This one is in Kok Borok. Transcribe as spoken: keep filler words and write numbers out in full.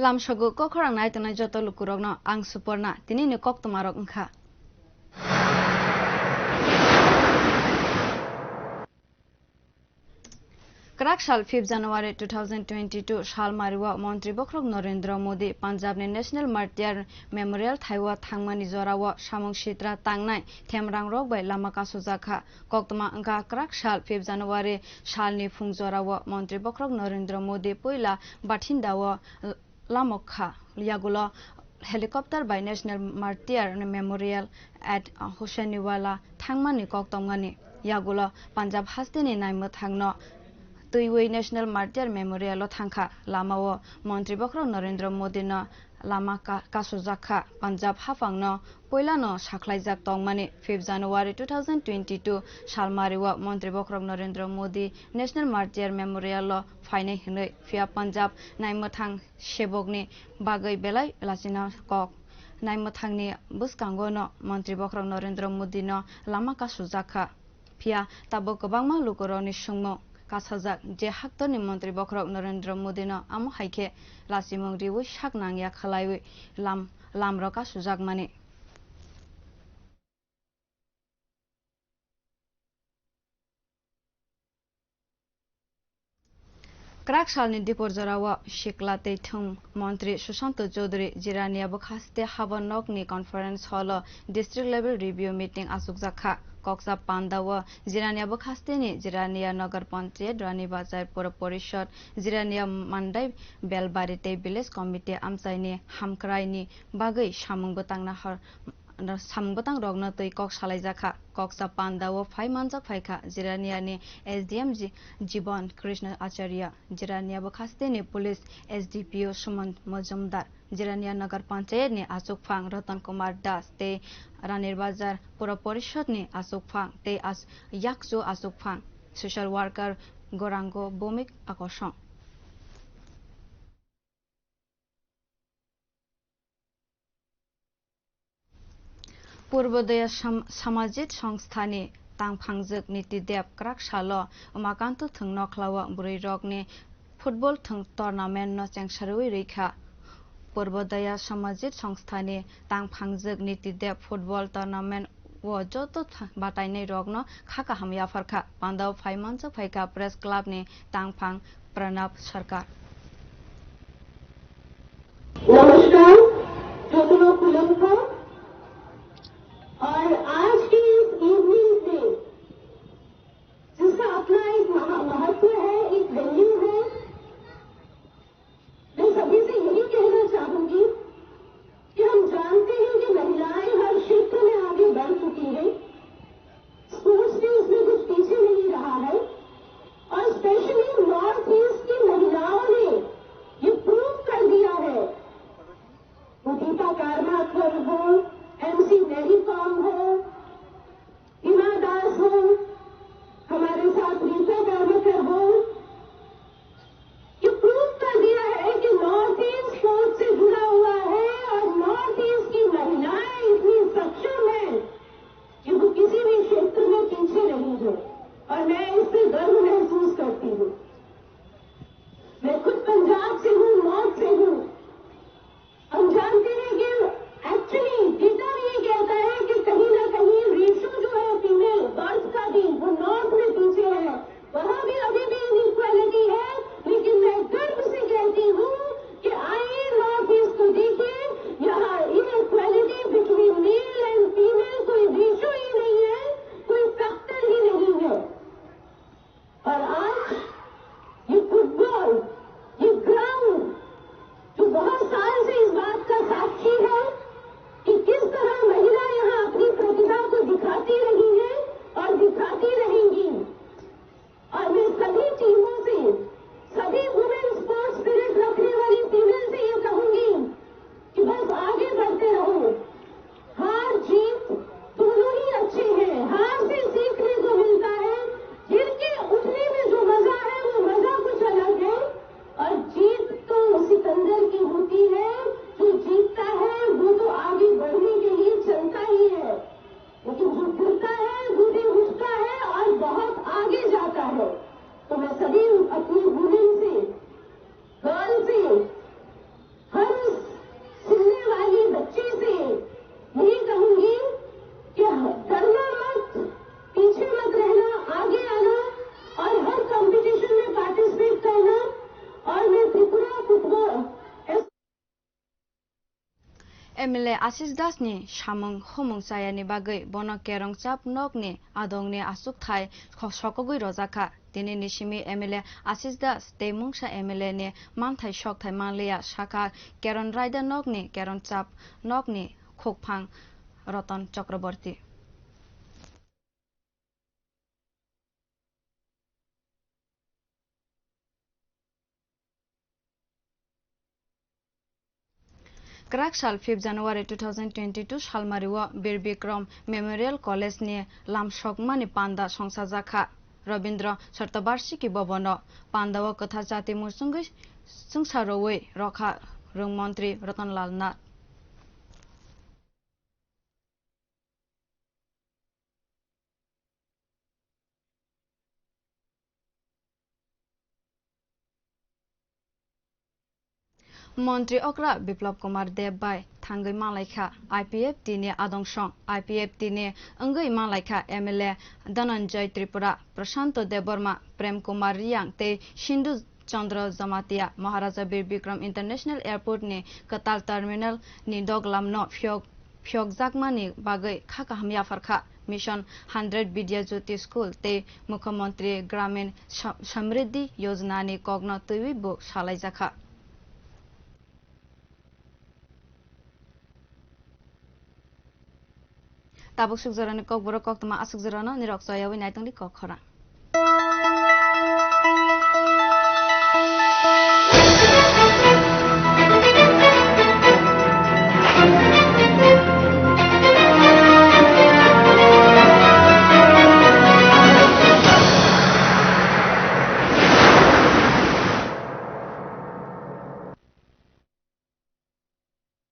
Tamsogo kokhorang nai tongnai joto lukurokno ang Suporna, tinini koktwmarok wngkha. Kwrak sal fifth January two thousand twenty-two sal mario Montri Bokhorok Narendra Modi Punjabni National Martyr Memorial thaiwi thangmani jorao samung sitra tangnai themrangrok bai lama kasujak kha. Koktwma wngkha kwrak sal fifth January salni phung jorao Montri Bokhorok Narendra Modi puila Bathindao lamok kha. Yagulo helicopter bai National Martyr Memorial at Hussainwala thangmani kok tongmani. Yagulo Punjab hasteni naimwthangno twiwi National Martyr Memorial o thangkha. Lamao Montri Bokhorok Narendra Modi no lama ka-, kasujak kha. Punjab haphangno puilano sakhlaijak tongmani. Fifth January two thousand twenty-two salmario Montri Bokhorok Narendra Modi National Martyr Memorial o phainai hwnwi. Phiya Punjab naimwthang sebokni bagwi belai lachina kok. Naimwthangni bwskango no Montri Bokhorok Narendra Modi no lama kasujak kha. Phiya tabuk kwbangma lukurokni swngmung kasajak je haktorni Montri Bokhorok Narendra Modi no amo hai khe lachimung riwi sak nangya khlaiwi lam, lamrok kasujakmani. Kwrak salni dipor jorao sikla tei thum montri Sushanta Chowdhury Jirania bwkhaste haba nokni conference hall o district level review meeting achukjak kha. Koksa pandao Jirania bwkhasteni Jirania Nagar Panchayat, Rani Bazar Pura Porishad, Jirania Mandai Belbari tei village committee amchaini hamkraini bagwi samung bwtangna hor samung bwtang rokno twi kok salaijak kha. Koksa pandao phai manjak phai kha Jiraniani S D M Ji-, Jibon Krishna Acharya, Jirania bwkhasteni police S D P O Suman Majumdar, Jirania Nagar Panchayat ni achukphang Ratan Kumar Das tei Ranir Bazar Pura Porishad ni achukphang tei as-, yakchu achukphang social worker Gorango Bhumik Akosong. Purbodoya Sam-, Samajik Songstha ni tangphangjwk Niti Deb kwrak salo Umakanto thwng nokhlao bwrwi rokni football thwng tournament no chengsariwi rwi kha. Purbodoya Samajik Songstha ni tangphangjwk Niti Deb football tournament o joto tha-, batainai rokno kha kaham yaphar kha. Pandao phai manjak phai kha Press Club ni tangphang Pranab Sarkar. नमस्कार, जो लोग खुलम था और आज के इस इवनिंग में जिसका अपना एक महा-, महत्व है, एक वैल्यू है, मैं सभी से यही कहना चाहूंगी कि हम जानते हैं कि महिलाएं हर क्षेत्र में आगे बढ़ चुकी हैं, स्पोर्ट्स में उसमें कुछ पीछे नहीं रहा है और स्पेशली नॉर्थ ईस्ट की महिलाओं ने ये प्रूव कर दिया है। वो दीपा कारमा अकबर हो, M L A Ashish Das ni samung humung chayani bagwi bono Kerongchap nok ni adong ni achukthai kho-, sokogwi rojak kha. Tini ni simi M L A Ashish Das tei mungsa M L A ni manthai sokthai manliya, sakha Keron Raida nok ni Kerongchap nok ni khukphang Roton Chakraborty. Kwrak sal fifth January two thousand twenty-two salmario Bir Bikram Memorial College ni lamsokmani panda songsajakha Rabindra Shatabarshiki Bhavan o. Panda o kwthar jati muchungwi chwngsarowi rokha rwng montri Ratan Lal Nath. Montri okra Biplab Kumar Deb bai thangwi manlaikha I P F T ni adong song. I P F T ni wngwi manlaikha M L A Dhananjay Tripura, Prashanto Debbarma, Prem Kumar Riyang tei Sindhu Chandra Jamatia. Maharaja Bir Bikram International Airport ni kwtal terminal ni doglam no phiyok phiyokjakmani bagwi kha kaham yapharkha. Mission hundred Vidya Jyoti School tei Mukhyamantri Gramin Sa-, Samriddhi Yojana ni kokno twiwi bo salaijakha. Tabuk sukjorani kokborok koktwma aswkjorano nirok choyawi naitongdi kok khorang.